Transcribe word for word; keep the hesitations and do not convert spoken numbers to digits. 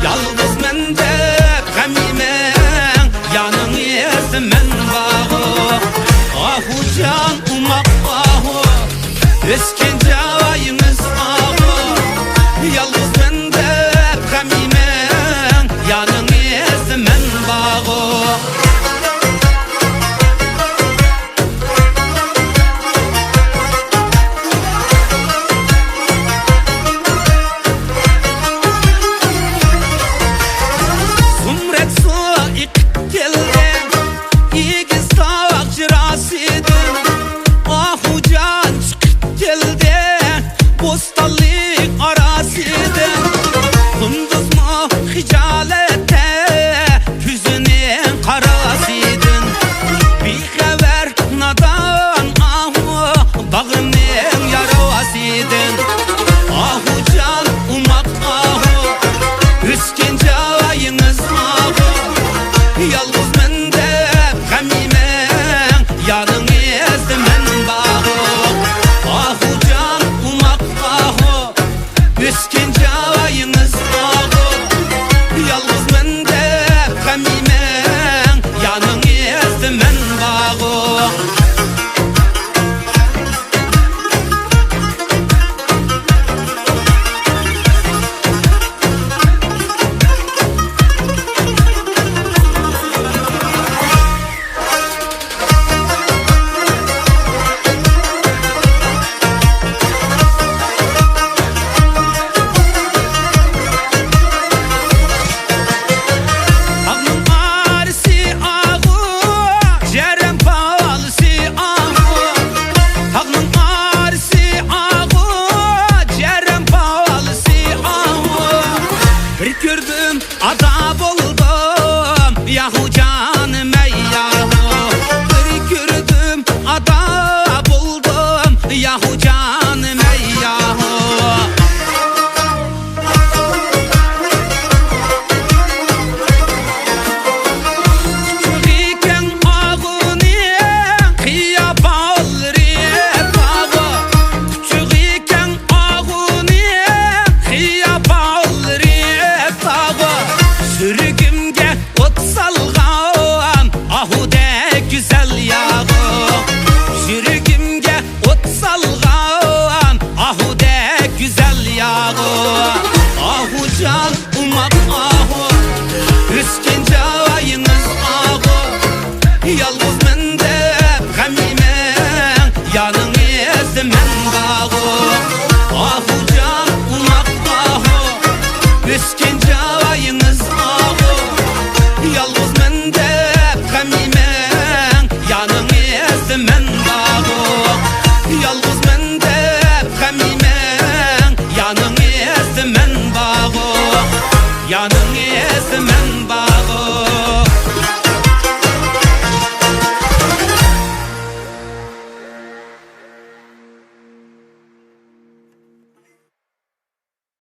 يالغۇزمەن دەپ غەم يېمەڭ، يانىڭىزدا مەن بارغۇ. ئاھۇجان ئوماق ئاھۇ، ئۆسكەن جايىڭىز ئاھۇ. يالغۇزمەن دەپ غەم يېمەڭ، يانىڭىزدا مەن بارغۇ. زۇمرەت سۇ ئېقىپ كەلدى، ئېگىز تاغ جىراسىدىن. ئاھۇجان چىقىپ كەلدى، بوستانلىق ئاراسىدىن. قۇندۇزمۇ خىجالەتتە كۆزىنىڭ قاراسىدىن. بىخەۋەر نادان ئاھۇ، باغرىمنىڭ ياراسىدىن. ئاھۇجان ئوماق ئاھۇ، ئۆسكەن جايىڭىز ئاھۇ. يالغۇزمەن دەپ غەم يېمەڭ، يانىڭىزدا مەن بارغۇ. ئاھۇجان ئوماق ئاھۇ، ئۆسكەن جايىڭىز ئاغۇ. يالغۇزمەن دەپ غەم يېمەڭ، يانىڭىزدا مەن بارغۇ. تاغنىڭ ئارىسى ئاغۇ، جەرەم بالىسى ئاغۇ. تاغنىڭ ئارىسى ئاغۇ، جەرەم بالىسى ئاغۇ. بىر كۆردۈم، ئادا بولدۇم، ياھۇ جانىم ئەي ياھۇ. بىر كۆردۈم، ئادا بولدۇم، ياھۇ جانىم ئەي ياھۇ. قۇچىقى كەڭ ئاغۇنىڭ قىيا باغلىرى تاغۇ. قۇچىقى كەڭ ئاغۇنىڭ قىيا باغلىرى تاغۇ. يۈرىكىمگە ئوت سالغان ئاھۇدەك گۈزەل ياغۇ. يۈرىكىمگە ئوت سالغان ئاھۇدەك گۈزەل ياغۇ. ئاھۇجان ئوماق ئاھۇ، ئۆسكەن جايىڭىز ئاغۇ. يالغۇزمەن دەپ غەم يېمەڭ، يانىڭىزدا مەن بارغۇ. ئاھۇجان ئوماق ئاھۇ، ئۆسكەن جايىڭىز ئاغۇ. يالغۇزمەن دەپ غەم يېمەڭ، يانىڭىزدا مەن